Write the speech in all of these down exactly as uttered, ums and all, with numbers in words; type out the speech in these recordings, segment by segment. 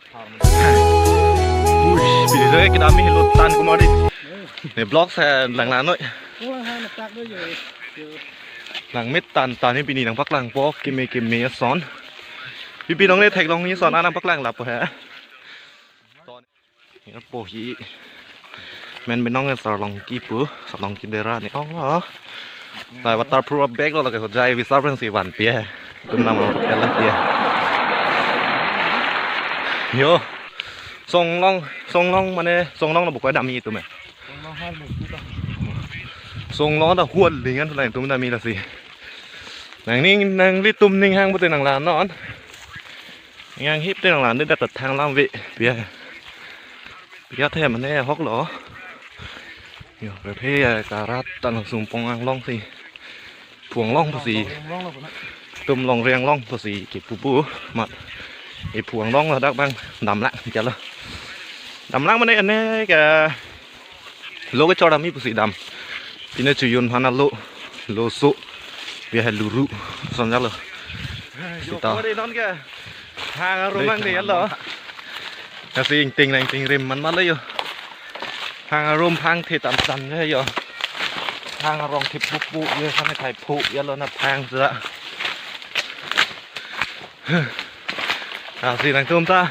Uish, pini ke kedam ni helo tan kumari. Ne vlog sa lang lanoi. Langmet tan tan ni pini nangpaklangpo keme keme ason. Pipi nong ne theklong ni son nangpaklang lapu he. Apo hi. Men binong Sarlongki pu, Sarlongki dera ni ong lo. Lai waterproof bag lo lake hojai visa pen si van pie. Tum nam lo pie. Yo. Songlong, Songlong mane Songlong lo bukai dam-i tum e. Songlong ta huat lingan sulai tum dam-i lasi. Nangning nanglitum ning hang pute nang la non. Yang hip te nang la ne dat thang lam ve pia. Pia the mane hok lo. Yo, phe phe ya karat tan sumpong anglong si. Phuanglong pusi. Tum Longri Anglong pusi kipu pu mat. E Phuanglong ladak bang damlang jalo. Damlang mane ane ke lo kechor dam-i pusi dam. Pine chojun hana lo, lo so. Pia he luru. Son jalo. Sita. Yo, kore non ke. Hang arum dei, mang de hang yalo. Arum. Kasi ingting nang ting rim man malo yo. Hang arum hang the tan tan ye yo. Hang arong the pupu ye, hang thai pu yalo na hang sa. Asi nangtum ta.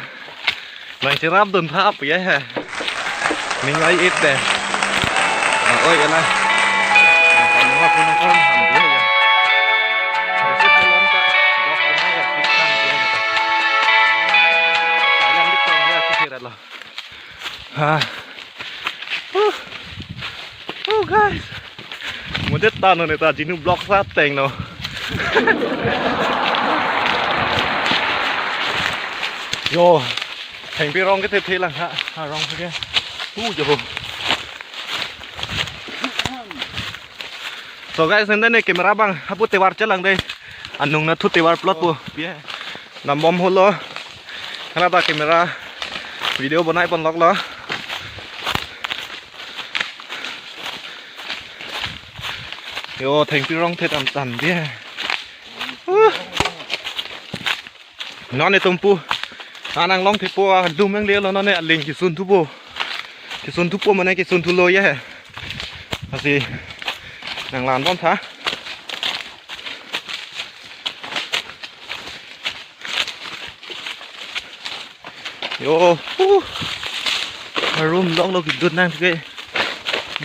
Nang cherap dun thap ye he. Ning ai it de. Oi, ala. Nang pun nang ham dia ya. Harus ke lom ta. Dok benar ya, kita dia. Thailand di kong ya, kita lo. Ha. Uh. Oh, guys. Mujhe ta no neta jinu vlog sa teng no. Yo. Thengpi rong ke the the lang ha. Ha rong ke. Hu jo. So guys, nende ne camera bang hapu tevar chelang dei. Anung na thu tevar plot po. Pie. Nambom holo. Hala ta camera video bonai pon lok lo. Yo, thengpi rong the tan tan dia. Uh. Non netum pu. Anang long thepo adum ang lelo non ne aling kisun thupo. Kisun thupo mane kisun thulo ye. Asi nang lan bom tha. Yo, uh. Arum long lo kidut nang ke.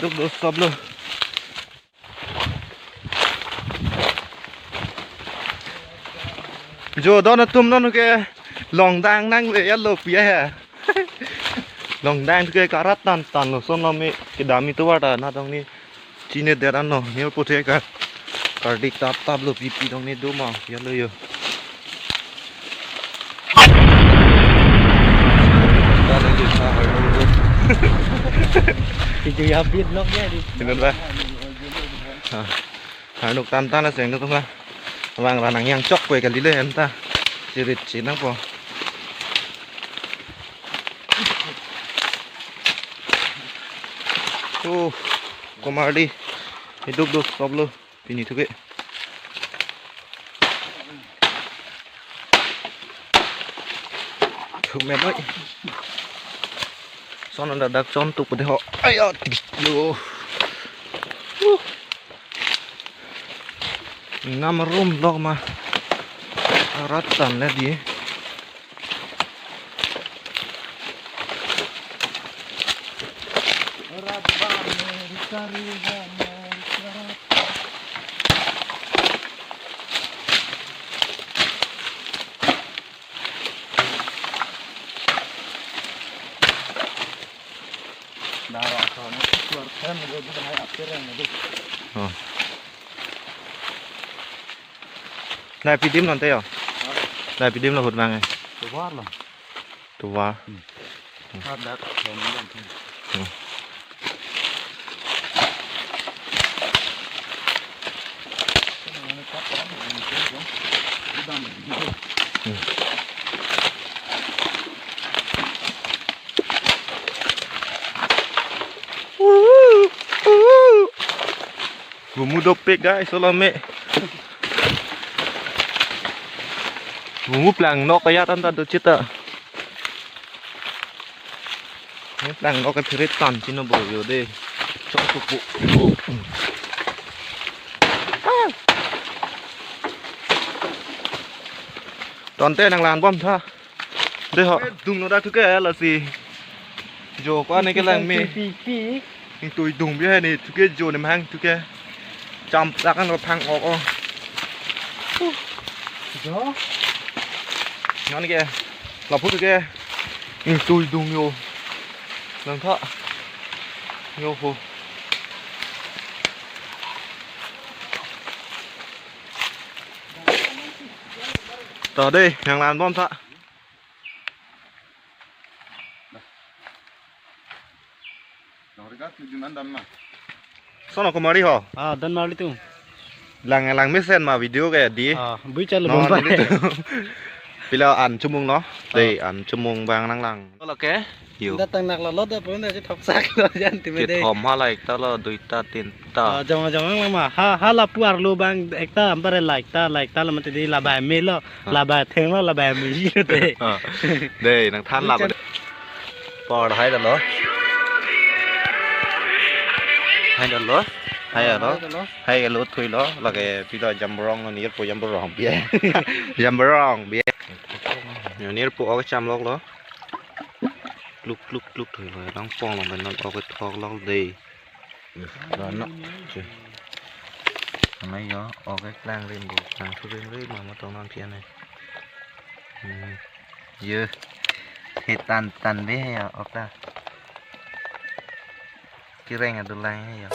Duk do stop lo. Jo don atum non ke longdang nang le yalo pia he. Longdang ke karat tan tan lo son lo me kedam-i tovar ta na dong ni chine deran no ni puthe ka kardik tap tap lo pipi dong ni do ma yalo yo. Kita lagi sa harnuk. Video ya bit nok ya di. Bener ba? Ha. Harnuk tan tan aseng tu tunggal. Abang ranang yang chok kue kali le enta. Chirit chinang po. Oh, komardi. Hidup dos stop lo. Pini thuke. Thume noi. Son anda dak son tu pede ho. Ayo, tis lo. Uh. Nam rum lok ma. Ratan le di. Oh. Nai pidim non te yo. Nai pidim lo hut bang e. Tovar lo. Tovar. Hmm. Hmm. Hadak. Hmm. Hmm. Gumu dopik guys, solome. Gumu plang nok kaya tanta do chita. Nanglo ke phirit tan chino bo yo de. Chok tupu. Tangte nanglangbom tha. De ho. Dunglo dak thuke lasi. Jo ko-an ke lang me. Pi pi. Ingtui dung bi hai ne thuke jo ne mang thuke. Cham lakan lo thang ok o. Jo. Non ke. Lapu thuke. Ingtui dung yo. Nang tha. Yo ho. Ta de, nanglangbom tha. Sono kumari ho. Ah, dan mali tu. Lang lang mesen ma video ke di. Ah, bui chalo. Non, bom pa. Pilo an chumung no. Dei, an chumung bang nanglang. Oke. Yo. Datang nak lo lo da pun da si thoksak lo jan ti me de. Kethom ha la ekta lo, duita, tinta. Ah, jong jong lang ma. Ha ha lapu arlo bang ekta ampare la ekta, la ekta lo mate di, la bai me lo, la bai theng lo, la bai me ji lo de. Ah. Dei, nangthan la. Por hai da lo. Hai da lo. Hai da lo. Hai da lo. Hai lo thui lo. Lake pilo jamborong lo, nirpo jamborong bi. Jamborong bi. Nirpo ok cham lok lo. Kluk kluk kluk thui lo, long pong lo, non ok thok lok de. Lo no. Che. Amai yo, ok klang rim bo, klang thu rim rim, mama tong non pian ne. Hmm. Ye. He tan tan be he yo, ok ta. Kireng adulang he yo.